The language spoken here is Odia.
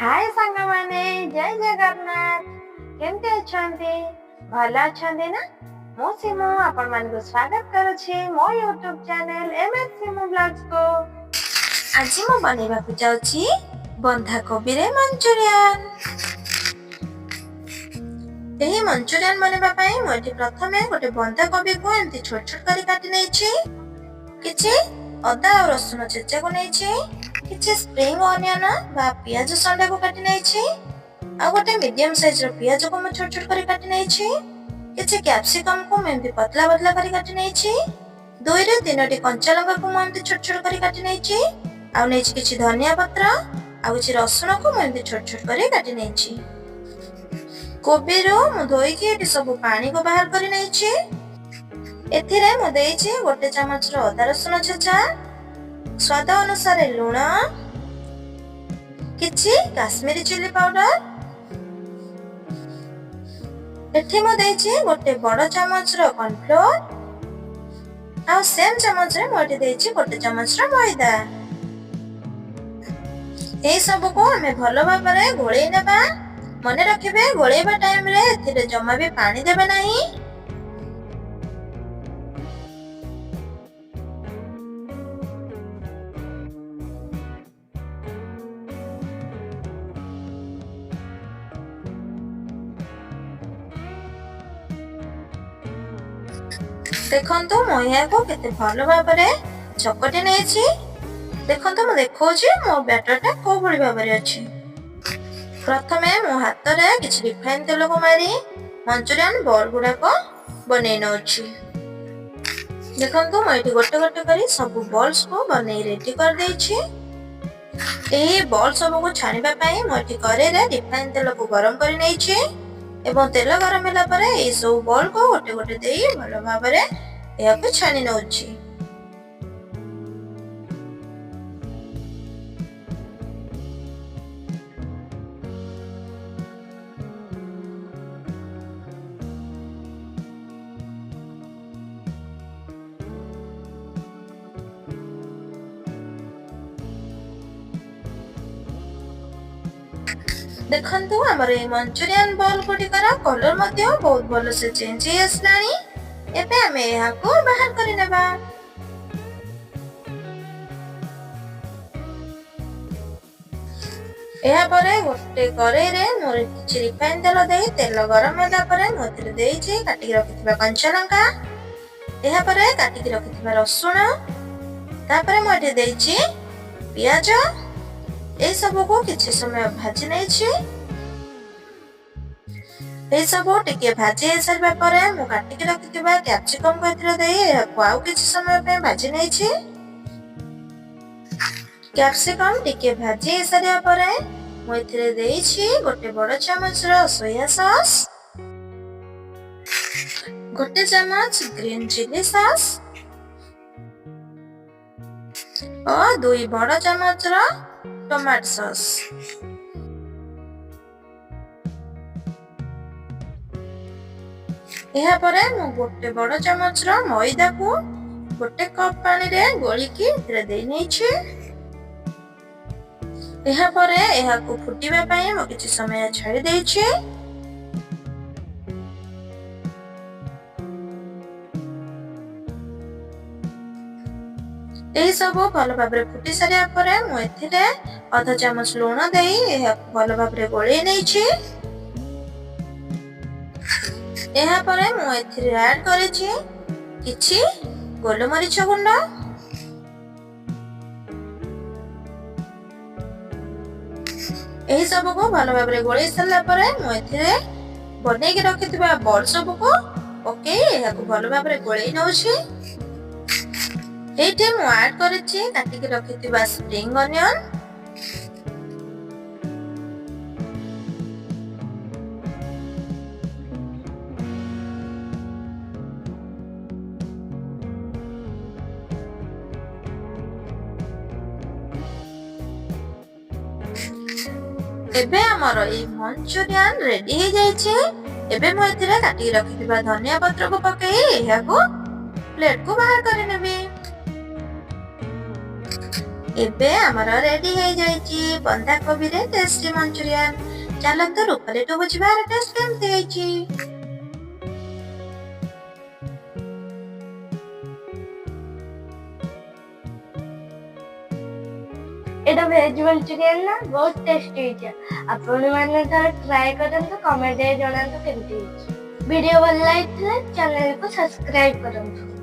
ହାଏ ସାଙ୍ଗମାନେ, ଜୟ ଜଗନ୍ନାଥ। କେମିତି ଅଛନ୍ତି? ଭଲ ଅଛନ୍ତି ନା? ମୁଁ ସିମୁ ଆପଣମାନଙ୍କୁ ସ୍ୱାଗତ କରୁଛି ମୋ YouTube channel M S Simu ବ୍ଲଗ୍ସକୁ। ଆଜି ମୁଁ ବନେଇବାକୁ ଯାଉଛି ବନ୍ଧାକୋବିରେ ମଞ୍ଚୁରିଆନ। ଏହି ମଞ୍ଚୁରିଆନ ବନେଇବା ପାଇଁ ମୁଁ ଏଠି ପ୍ରଥମେ ଗୋଟେ ବନ୍ଧାକୋବିକୁ ଏମିତି ଛୋଟ ଛୋଟ କରି କାଟି ନେଇଛି। କିଛି ଅଦା ଆଉ ରସୁଣ ଛେଚାକୁ ନେଇଛି। କିଛି ସ୍ପ୍ରିଙ୍ଗ ଅନିଅନ ବା ପିଆଜ ସଣ୍ଡାକୁ କାଟି ନେଇଛି। ଆଉ ଗୋଟେ ମିଡିୟମ ସାଇଜର ପିଆଜକୁ ମୁଁ ଛୋଟ ଛୋଟ କରି କାଟି ନେଇଛି। କିଛି କ୍ୟାପସିକମକୁ ମୁଁ ଏମିତି ପତଲା ପତଲା କରି କାଟି ନେଇଛି। ଦୁଇରୁ ତିନୋଟି କଞ୍ଚା ଲଙ୍କାକୁ ମୁଁ ଏମିତି ଛୋଟ ଛୋଟ କରି କାଟି ନେଇଛି। ଆଉ ନେଇଛି କିଛି ଧନିଆ ପତ୍ର ଆଉ କିଛି ରସୁଣକୁ ମୁଁ ଏମିତି ଛୋଟ ଛୋଟ କରି କାଟି ନେଇଛି। କୋବିରୁ ମୁଁ ଧୋଇକି ଏଠି ସବୁ ପାଣିକୁ ବାହାର କରି ନେଇଛି। ଏଥିରେ ମୁଁ ଦେଇଛି ଗୋଟେ ଚାମଚର ଅଦା ରସୁଣ ଛେଚା, ସ୍ୱାଦ ଅନୁସାରେ ଲୁଣ, କିଛି କାଶ୍ମୀରୀ ଚିଲି ପାଉଡର। ଏଠି ମୁଁ ଦେଇଛି ଗୋଟେ ବଡ ଚାମଚର କର୍ଣ୍ଣଫ୍ଲୋର ଆଉ ସେମ୍ ଚାମଚରେ ମୁଁ ଏଠି ଦେଇଛି ଗୋଟେ ଚାମଚର ମଇଦା। ଏଇ ସବୁକୁ ଆମେ ଭଲ ଭାବରେ ଗୋଳେଇ ନେବା। ମନେ ରଖିବେ, ଗୋଳେଇବା ଟାଇମରେ ଏଥିରେ ଜମା ବି ପାଣି ଦେବେ ନାହିଁ। ଦେଖନ୍ତୁ, ମୁଁ ଏହାକୁ କେତେ ଭଲ ଭାବରେ ଚକଟି ନେଇଛି। ଦେଖନ୍ତୁ, ମୁଁ ଦେଖଉଛି ମୋ ବ୍ୟାଟରଟା କୋଉ ଭଳି ଭାବରେ ଅଛି। ପ୍ରଥମେ ମୋ ହାତରେ କିଛି ରିଫାଇନ ତେଲକୁ ମାରି ମଞ୍ଚୁରିଆନ ବଲ୍ ଗୁଡାକ ବନେଇ ନଉଛି। ଦେଖନ୍ତୁ, ମୁଁ ଏଠି ଗୋଟେ ଗୋଟେ କରି ସବୁ ବଲ୍ସକୁ ବନେଇ ରେଡି କରିଦେଇଛି। ଏହି ବଲ୍ ସବୁକୁ ଛାଣିବା ପାଇଁ ମୁଁ ଏଠି କରେଇରେ ରିଫାଇନ ତେଲକୁ ଗରମ କରି ନେଇଛି ଏବଂ ତେଲ ଗରମ ହେଲା ପରେ ଏହି ସବୁ ବଲ୍କୁ ଗୋଟେ ଗୋଟେ ଦେଇ ଭଲ ଭାବରେ ଏହାକୁ ଛାଣି ନଉଛି। ଦେଖନ୍ତୁ, ଆମର ଏଇ ମଞ୍ଚୁରିଆନ ବଲ୍ ଗୁଡ଼ିକର କଲର ମଧ୍ୟ ବହୁତ ଭଲସେ ଚେଞ୍ଜ ହେଇ ଆସିଲାଣି। ଏବେ ଆମେ ଏହାକୁ ବାହାର କରିନେବା। ଏହାପରେ ଗୋଟେ କରେଇରେ ମୋର କିଛି ରିଫାଇନ ତେଲ ଦେଇ, ତେଲ ଗରମ ହେଲା ପରେ ମୁଁ ଏଥିରେ ଦେଇଛି କାଟିକି ରଖିଥିବା କଞ୍ଚା ଲଙ୍କା, ଏହାପରେ କାଟିକି ରଖିଥିବା ରସୁଣ, ତାପରେ ମୁଁ ଏଠି ଦେଇଛି ପିଆଜ। ଏଇ ସବୁକୁ କିଛି ସମୟ ଭାଜି ନେଇଛି। ଏଇ ସବୁ ଟିକେ ଭାଜି ହେଇସାରିବା ପରେ ମୁଁ କାଟିକି ରଖିଥିବା କ୍ୟାପସିକମକୁ ଏଥିରେ ଦେଇ ଏହାକୁ ଆଉ କିଛି ସମୟ ପାଇଁ ଭାଜି ନେଇଛି। କ୍ୟାପସିକମ ଟିକେ ଭାଜି ହେଇସାରିବା ପରେ ମୁଁ ଏଥିରେ ଦେଇଛି ଗୋଟେ ବଡ ଚାମଚର ସୋୟା ସସ୍, ଗୋଟେ ଚାମଚ ଗ୍ରୀନ ଚିଲି ସସ୍ ଓ 2 ବଡ ଚାମଚର ଟମାଟୋ ସସ୍। ଏହାପରେ ମୁଁ ଗୋଟେ ବଡ ଚାମଚର ମଇଦାକୁ ଗୋଟେ କପ୍ ପାଣିରେ ଗୋଳିକି ଏଥିରେ ଦେଇ ନେଇଛି। ଏହାପରେ ଏହାକୁ ଫୁଟିବା ପାଇଁ ମୁଁ କିଛି ସମୟ ଛାଡ଼ି ଦେଇଛି। ଏହି ସବୁ ଭଲ ଭାବରେ ଫୁଟି ସାରିବା ପରେ ମୁଁ ଏଥିରେ ଅଧ ଚାମଚ ଲୁଣ ଦେଇ ଏହାକୁ ଭଲ ଭାବରେ ଗୋଳେଇ ନେଇଛି। ଏହାପରେ ମୁଁ ଏଥିରେ ଆଡ୍ କରିଛି କିଛି ଗୋଲମରିଚ ଗୁଣ୍ଡ, ଏହି ସବୁକୁ ଭଲ ଭାବରେ ଗୋଳେଇ ସାରିଲା ପରେ ମୁଁ ଏଥିରେ ବନେଇକି ରଖିଥିବା ବଲ୍ ସବୁକୁ ପକେଇ ଏହାକୁ ଭଲ ଭାବରେ ଗୋଳେଇ ନଉଛି। ଏଇଠି ମୁଁ ଆଡ୍ କରିଛି କାଟିକି ରଖିଥିବା ସ୍ପ୍ରିଙ୍ଗ ଅନିଅନ। ଏବେ ଆମର ଏଇ ମଞ୍ଚୁରିଆନ ରେଡି ହେଇଯାଇଛି। ଏବେ ମୁଁ ଏଥିରେ କାଟିକି ରଖିଥିବା ଧନିଆ ପତ୍ରକୁ ପକେଇ ଏହାକୁ ପ୍ଲେଟକୁ ବାହାର କରିନେବି। ଏବେ ଆମର ରେଡି ହେଇଯାଇଛି ବନ୍ଧାକୋବିରେ ଟେଷ୍ଟି ମଞ୍ଚୁରିଆନ। ଚାଲନ୍ତୁ, ରୂପାଲିଠୁ ବୁଝିବା ୟାର ଟେଷ୍ଟ କେମିତି ହେଇଛି। ଏଇଟା ଭେଜ ମଞ୍ଚୁରିଆନ ନା, ବହୁତ ଟେଷ୍ଟି ହେଇଛି। ଆପଣମାନେ ଥରେ ଟ୍ରାଏ କରନ୍ତୁ, କମେଣ୍ଟରେ ଜଣାନ୍ତୁ କେମିତି ହେଇଛି। ଭିଡ଼ିଓ ଭଲ ଲାଗିଥିଲେ ଚ୍ୟାନେଲକୁ ସବସ୍କ୍ରାଇବ କରନ୍ତୁ।